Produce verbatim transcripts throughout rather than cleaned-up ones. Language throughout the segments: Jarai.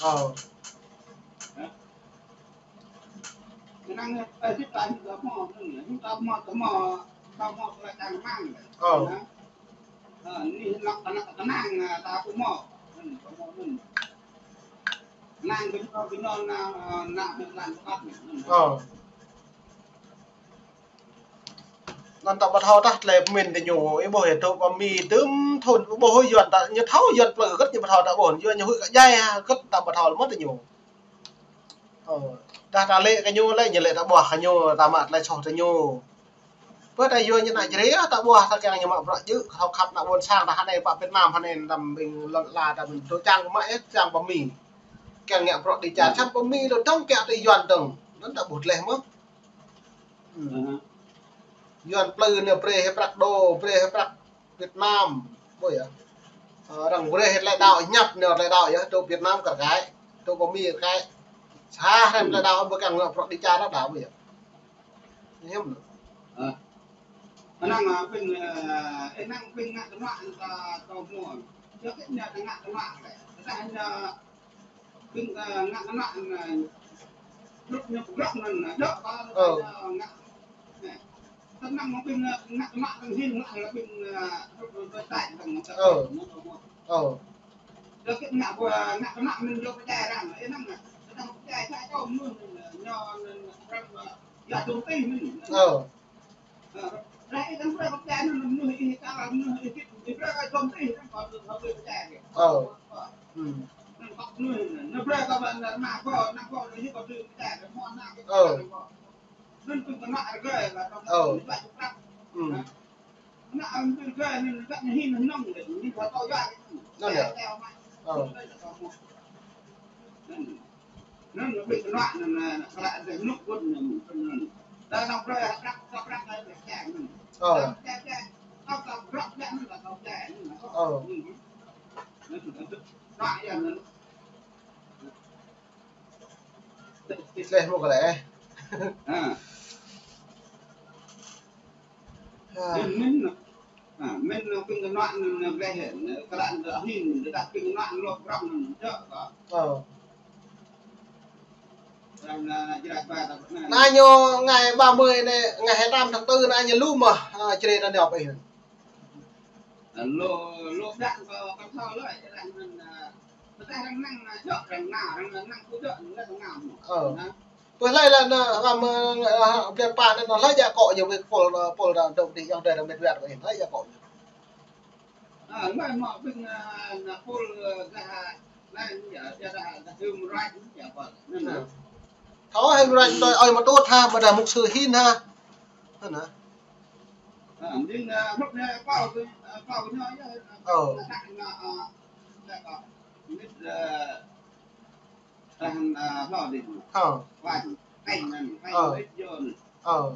Ơ. Năng, ơ, hít ta hít ta mơ, hít ta mơ, ta mơ, ta mơ, ta tăng mang. Ơ. Ơ, ni nak, nak, ta năng, ta cũng mơ. Năng, ta mơ, năng. Ơ. Anŭn ta ƀu thâo tah tơlơi pơmĭn ta ñu, ih ƀuh yơh tŭ pơ Mi tơm thŭn, ƀuh Yuan ta ñu thâo Yuan plư hơget ñu ƀu thâo ta ƀuh, Yuan ñu huĭ kơ djai hơget ta ƀu thâo lơ̆m ta ñu. Ơ, dah ta lĕ kơ ñu lĕ, ñu lĕ ta ƀuah kơ ñu, ta mă tơlơi soh ta ñu. Pơ ta Yuan ñu ană Jrai ta ƀuah ta kiăng ñu mă bruă djơ̆, thâo khăp ană ƀôn sang ta hơnai pơ Việt Nam hơnai, tam ƀing lŏn ala ta ƀing tŭ čang mă yơh čang pơ Mi. Kiăng ngă bruă đi čar, čang pơ Mi lŏn dơ̆ng kiăng tơ Yuan dơ̆ng. Anŭn ta ƀuh tơlơi mơ̆. Yuan plư ñu brơi hĭ prăk đô, brơi hĭ prăk Việt Nam, ƀuh yơh. Ơ, arăng brơi hĭ tơlơi đaŏ ñăp ñu tơlơi đaŏ yơh, tŭ Việt Nam kar kaĭ, tŭ pơ Mi kar kaĭ. Sa hrăm tơlơi đaŏ ƀu kiăng ngă bruă đi čar đaŏ ƀuh yơh. Hiam. Ơ. Anăm, ơ, ƀing, ơ, ơ, anăm ƀing ngă tơmă ta tơmă. Yua kơ ñu ngă tơmă lĕ. Tơdah ñu ƀing, ơ, ngă tơmă, ơ, hrup ñu pơgrŏ anŭn, ơ, dŏ kơ ñu ngă. Nè. Tơnăm ƀing, ơ, ngă tơmă tơnhing ngă lĕ ƀing, ơ, hrup ñu tơtai tơnăm. Ơ. Ơ. Yua kơ ngă, ơ, ngă tơmă mơ̆n yua pơdjai arăng, ơ, anăm ngă. Tơdah pơdjai sa čô mơnuih, ơ, ñu, ñu, arăng, ơ, yua dŏ tih mơ̆n. Ơ. Ơ. Ơ. Ơ. Ơ. Anŭn yơh. Ơ. Ơ. Ơ. Tih leh mơ̆ kơ leh. Ha. Ha. Min, min, ha, min, min ƀing kơnuă anŭn leh, kơ lăn tơ hin, tơdah ƀing kơnuă lŏk prŏng anŭn, dŏ kơ. Ơ. Anŭn, anŭn, jrah ba ta pơkơnang. Anai ñu ngày ba mươi anai, ngày hai mươi tám tháng tư anai ñu lu mơ̆, ha, Jrai ta nao pơ ih. Lu, lu đăng kơ, kơ thâo lơi, đăng anŭn, a, tơdah arăng năng, a, dŏ, arăng nao, arăng năng kơ dŏ, arăng năng kơ ngă. Ơ. Ha? Pơ hlơi lĕ anŭn, a, mă, a, blan pă anŭn, hlơi djă akŏ ñu wơ̆t pôl, a, pôl đa dŏ đĭ, yŏng đơi đa mĕt wơ̆t wơ̆t, hlơi djă akŏ ñu. A, hlơi mă ƀing, a, ană pôl, a, gah, a, anai, ñu, a, djă đa, đa hưm ră, ñu, a, pôl. Anŭn, a. Thâo hưm ră, tui ơi mă tŭt ha, ƀôdah mục sư hin ha. Anŭn, a. A, ƀing, a, hrup anai, a, pôl, a, pôl ñu, a, Ơ. A, a, a, a, mĕt, a, Tahan, a, hlâo đĭ. Ơ. Ơ.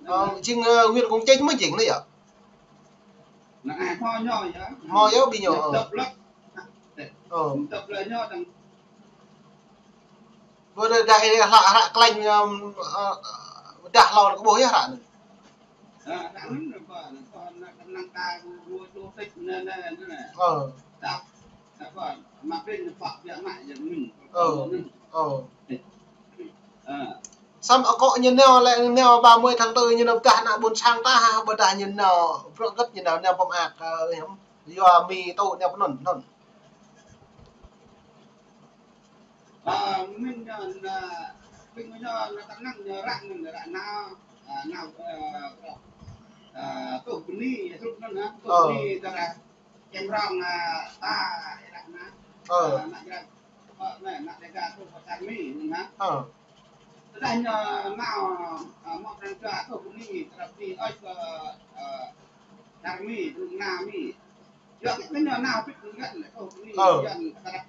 Ơ, jing, ơ, Nguyễn Công Chính mơ̆ jing anai yơh. Hmâo yơh ƀing ñu, ơ. Ơ. Ƀơi anai dah ih hlak, hlak klĕnh, ơ, ơ, dah hlâo kơ ƀuh yơh hlak anai. Ơ. Ơ. Ơ. Samơ̆ akŏ ñu nao lĕ, nao ba mươi tháng tư ñu nao pơdah ană ƀôn sang ta, ƀôdah ñu nao bruă hơget ñu nao, nao pơmơak, ơ, yua Mi tŭ nao pơ anŭn, anŭn. Ơ, min ñu, a, ƀing ñu, a, tơnăng ñu ră anŭn, ră nao, a, nao, ơ, ơ, tuh bơni, hrup anŭn, ha, tuh bơni, tơdah čem rong, a, ta, ră nao. Ơ. A, ană Jrai, ơ, anai, ană Dega tuh pơ čar Mi, anŭn, ha. Ơ. Tơdah ñu nao, a, mơ̆ng arăng jua tuh bơni, tơdah bơni, ơi, kơ, ơ, čar Mi, anŭn nao Mi. Yua kơ ñu nao pit ngăn lĕ, kơ ñu ngăn kơ ră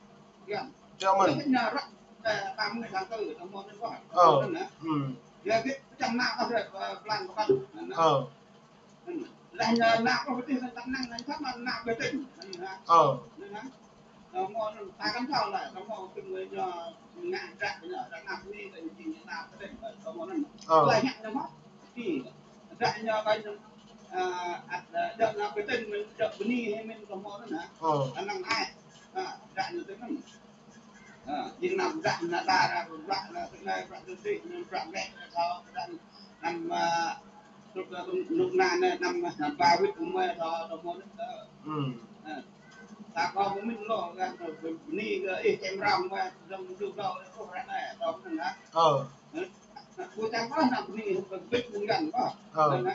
ngăn. Yua mơ̆n. Yua kơ ñu ră, ơ, ba mươi tháng tư, tơmơ̆ anŭn kơ. Ơ. Anŭn, a. Ơ. Yua kơ čang nao kơ ră, ơ, blan kơ blan. Ơ. Anŭn. Laih ñu nao kơ pơtih, tơnăng, nao kơ mă nao pơtih. Anŭn, a. Ơ. Anŭn, a. Tơmơ̆ anŭn, ta kăn thâo lĕ, tơmơ̆ kơ ñu ngă ră, ñu ră nao pơtih, tơmơ̆ ñu pơtih, tơmơ̆ anŭn. Ơ. Laih ñu mă. Pi. Ră ñu kơ ñu, a, ăt, a, dŏ nao pơtih, mơ̆n dŏ bơni, mơ̆n tơmơ̆ anŭn, a. Ơ. Anăm ai. A, ră ñu tơnăng. A, jing anăm ră, anăm ră, ră, ră, ră, tơlơi, ră, tơlơi, ră, ră, ră, ră, anăm, a, ră, ră, ră, ră, anăm, anăm ba wĭt kơ mơi, ră, ră, mơi, ră. Hmm. A. Ta kơ pơmĭn lŏ, gah kơ bơni kơ ih čem ram, gah dơ̆ng dơ̆ng dơ̆ng, ôh, ră anai, tơm anŭn hă. Ơ. Hă? Kơ čem ôh, ană bơni, kơ bĕ mơ̆ng găn kơ. Ơ. Anŭn hă.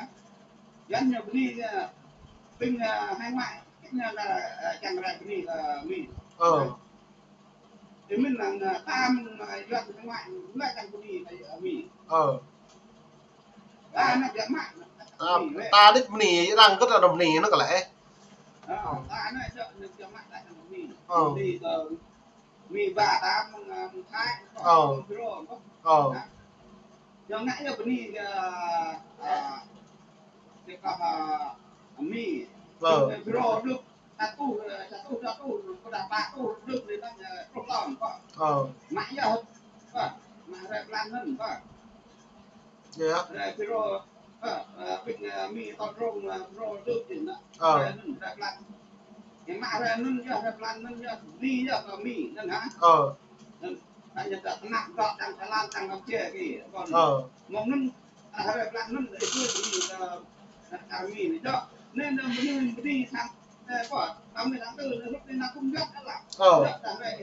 Găn ñu bơni, ơ, ƀing, ơ, hải ngoại, ñu kơ, ơ, čang rai bơni kơ Mi. Ơ. Ơ. Ih mĭn lăng, ơ, tam, ơ, Yuan kơ ngoại, ngoại čang bơni kơ, ơ, Mi. Ơ. Ta anai biă mă. Ơ, Mi, lĕ. Ta đĭ bơni, lăng kơ ta bơni, anŭn kơ lĕ. Ơ, ta anai čang, anai biă mă, ta čang bơni. Ơ. Bơni kơ Mi ba ta mơ̆ng, ơ, mơ̆ng Thái, ơ, mơ̆ng Piro, ơ. Ơ. Hă? Ñu ngă yơh bơni kơ, ơ, kơ, ơ, Mi. Ơ. Mơ̆ng Piro đŭk sa rơtuh, ơ, sa rơtuh, dua rơtuh, pơdah pă rơtuh, đŭk lĕ anŭn, ơ, pluh thun, kơ. Ơ. Mă yơh, kơ. Mă hrơi blan anŭn, kơ. Yơh. Hrơi Piro, ơ, ơ, ƀing, ơ, Mi tŏ drông, ơ, Piro đŭk jing anŭn. Ơ. Hrơi anŭn, hrơi blan. Ñu mă hrơi anŭn yơh, hrơi blan anŭn yơh, Mi yơh, kơ Mi, anŭn hă? Ơ. Anŭn, anŭn ñu ta tơnap dŏ čang Thái Lan, čang Campuchia kơ, kơ. Ơ. Mơ̆ng anŭn, ơ, hrơi blan anŭn, ih kơ Mi, ơ, ơ, Mi anai dŏ. Anai, anai, Mi, Mi sang, ơ, kơ, ta Mi sang tư, anai, hrup anai, anai kơ Yuan anai lah. Ơ. Dŏ ta hrơi,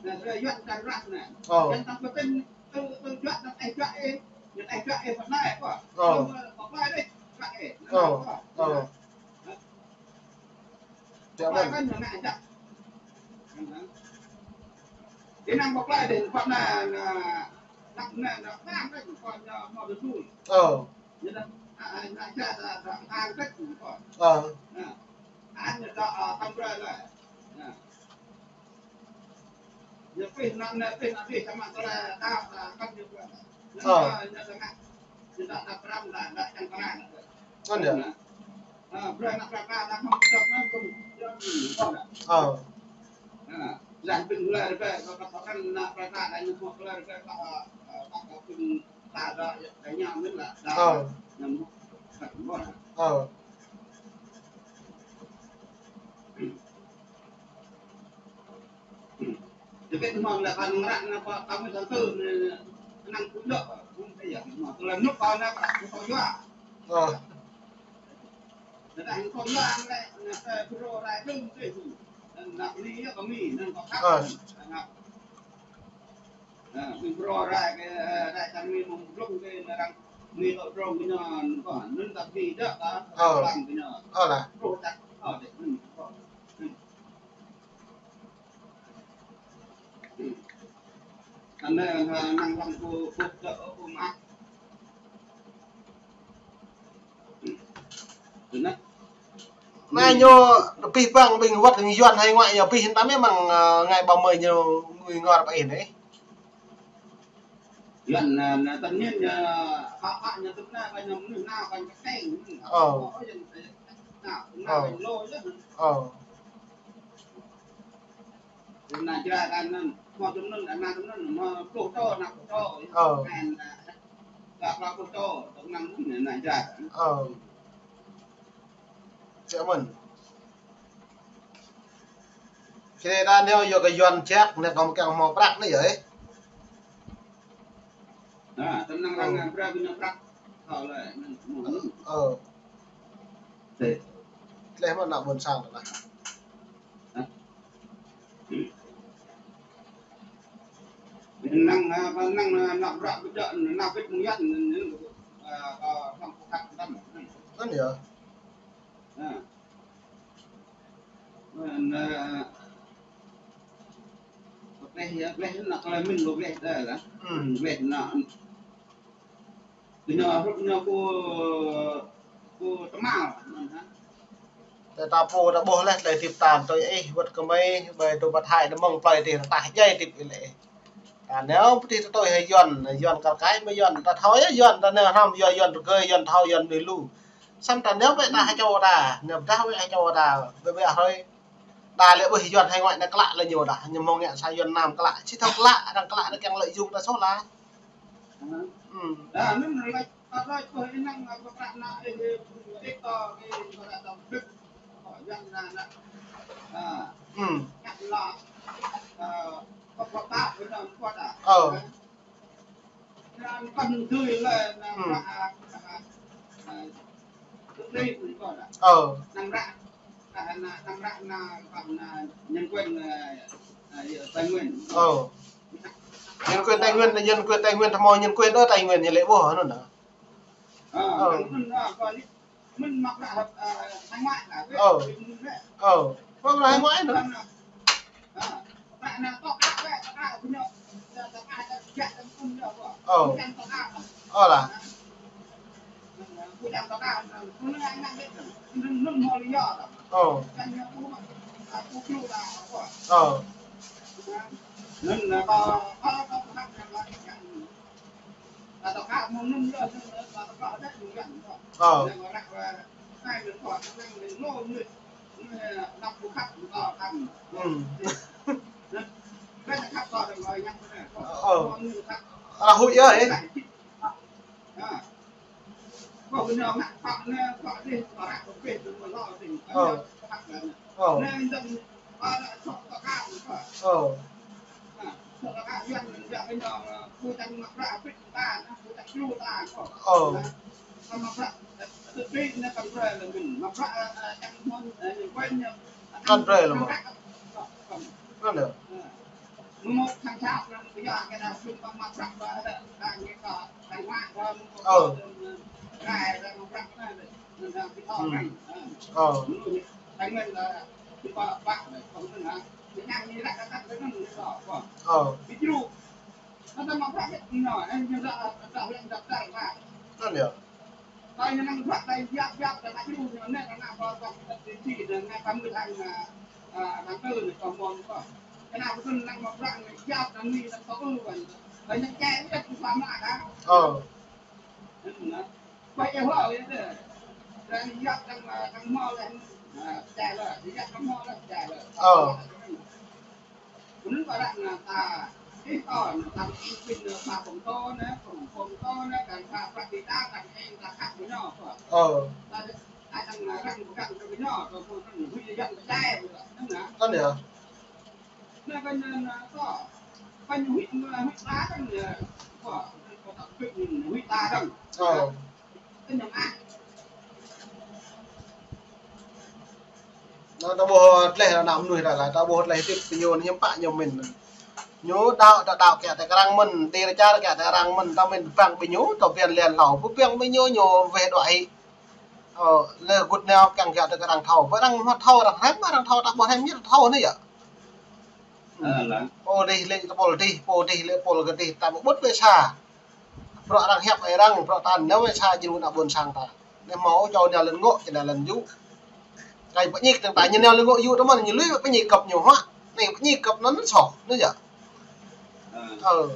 anai, hrơi Yuan čang ră anai. Ơ. Yuan ta pơtĭn, tư, tư Yuan, anai, ih Yuan ih, anai, ih Yuan ih, pơ anai, kơ. Ơ. Anai, pơ anai đih, Yuan ih. Anai, ơ, kơ. Ơ. Ơ. Ơ. Ơ. Ơ. Anŭn yơh. Ơ. Ơ. Ơ. Ơ. Tơbiă mơ̆ng lĕ kơ anŭn ră anai pơ, kơ Mi sang tư anai, anŭn kơ dŏ, kơ tơlơi anŭn kơ anai pơ, kơ yua. Ơ. Tơdah kơ yua anai, anai pơ Piro rai đŭng tih. Anŭn ană bơni yơh kơ Mi, anŭn kơ khăp. Ơ. Anŭn. Anŭn, Mi Piro rai kơ, ơ, rai čang Mi mơ̆ng drông kơ, anŭn arăng Mi tŏ drông kơ ñu, anŭn kơ, anŭn ta bơni dŏ kơ, ơ, lăng kơ ñu. Ơ lah. Truh čang, ơ, đĕ, anŭn kơ. Anai, ơ, năng lăng kơ, kơ, kơ, kơ mă. Anai ñu abih bang ƀing wơ̆t Yuan hải ngoại ñu abih ta mơ̆ng, ơ, ngày ba mươi ñu ngui ngor ƀơi anai. Yuan, ơ, anai tự nhiên, ơ, pă pă ñu tŭ anai, kơ ñu mơnuih nao, kơ ñu kơteng. Ơ. Ơ, Yuan, ơ, nao, nao, ơ, kơ lô yơh. Ơ. Anai jra kơ anŭn, mơ̆ tŭ anŭn, anai tŭ anŭn, mơ̆ pluh tô, anai pluh tô. Ơ. Anai, anai, anai pluh tô, tŭ anŭn, anai jra. Ơ. Čang mơ̆n. Kơ anai anai yua kơ Yuan čăk, anai kơ mơ̆ng kiăng hmâo prăk anai yơh, ơ. Anai, tơnăng arăng, ơ, prăk, kơ ñu prăk. Thâo lĕ, anŭn, anŭn. Ơ. Tơlơi mơ̆n ană ƀôn sang anai. Hă? Năng, ơ, năng, ơ, ană prăk ƀu djơ̆, ană pĭt mơyăn, anŭn, anŭn, ơ, ơ, hăng pơkăt anŭn. Anŭn yơh. Hă. Anŭn, ơ, gleh yơh, gleh anŭn tơlơi mĭn kơ gleh tơlơi lah. Hmm. Gleh anŭn. Kơ ñu hrup ñu kơ, kơ tơmal, anŭn hă. Tơdah ta pô ta ƀuh leh tơlơi hơdip ta tui ih, wơ̆t kơ mơi, ƀơi tŭ pơthai đơ mơ̆ng plơi tih ta djai hơdip ih lĕ. Ta nao pơtih ta tui hĭ Yuan, Yuan kar kaĭ mơ̆ Yuan, ta thâo yơh Yuan, ta nao hrăm yua Yuan rơgơi, Yuan thâo, Yuan mơnuih lu. Samơ̆ ta nao ƀĕ ta hơčâo ta, nao pơdah ƀĕ hơčâo ta, ƀĕ ƀĕ hrơi. Ta lĕ ƀuh Yuan hải ngoại anai klă lĕ ñu dah, ñu hmâo ngă sa Yuan Nam klă, či thâo klă, arăng klă, arăng kiăng lợi dụng ta soh lah. Hm. Dah, anŭn lĕ, ta đôč ƀuh ih năng, ơ, pơkra ană, ih, ih, ih, to, ih, pơkra tơm bĭt. Ơ, Yuan ană, ană. Ơ. Hm. Ngă lă, ơ, pơkra ta, pơkra ta, pơkra ta. Ơ. Anŭn pơkra tui lĕ, anŭn, hm, pơkra, ơ, ơ, tui lĕ pơkra ta. Ơ. Anŭn pơkra. Nă, nă, nă, nă, nă, nă, nhân quyền, ờ, ờ, Tây Nguyên. Ơ. Nhân quyền Tây Nguyên, nhân quyền Tây Nguyên, tơhmâo nhân quyền ở Tây Nguyên ñu lĕ ƀuh anŭn nă. Ơ, ơ. Nhân quyền, ờ, coi như mình mặc là, ờ, hải ngoại là với Ơ. Mình đấy. Ơ. Mơ̆ng anai mơ̆ anŭn. Ơ. Ơ lah. Ơ. Ơ. Ơ. Ơ. Ơ. Ơ. Arăng huĭ yơh, ê. Ơ. Ơ. Ơ. Ơ. Kăn brơi lăm mơ̆. Anŭn yơh. Ơ. Ơ. Ơ. Anŭn yơh. Ơ. Ơ. Ơ. Anŭn yơh. Ơ. Anŭn ta ƀuh tơlơi ană mơnuih ta lah, ta ƀuh tơlơi hơdip ñu hiư̆m pă ñu mĭn. Ñu đaŏ, ta đaŏ kiăng tơ kơ arăng mơ̆n, dêh čar kiăng tơ kơ arăng mơ̆n, ta mĭn pơblang ƀing ñu, ta ƀiă lĕ hlâo, pơblang ƀing ñu, ñu weh đuaĭ. Ơ, lĕ gŭt nao kiăng kiăng tơ kơ arăng thâo. Ƀơi arăng hmâo thâo, arăng hrăm, arăng thâo, ta ƀuh hrăm ñu thâo anai yơh. Ơ, lah. Pô dih lĕ tơpul dih, pô dih lĕ tơpul kơ dih, ta ƀu ƀut wơ̆t sa. Bruă arăng hiăp ai arăng, bruă ta nao wơ̆t sa djru ană ƀôn sang ta. Anai hmâo čô nao lŏn ngŏ, čô nao lŏn yŭ. Kơi pơñik tơ̆ng ta ñu nao lŏn ngŏ yŭ tơmơ̆n ñu lui pơñik kăp ñu hua. Anai pơñik kăp anŭn soh, anai yơh. Ơ.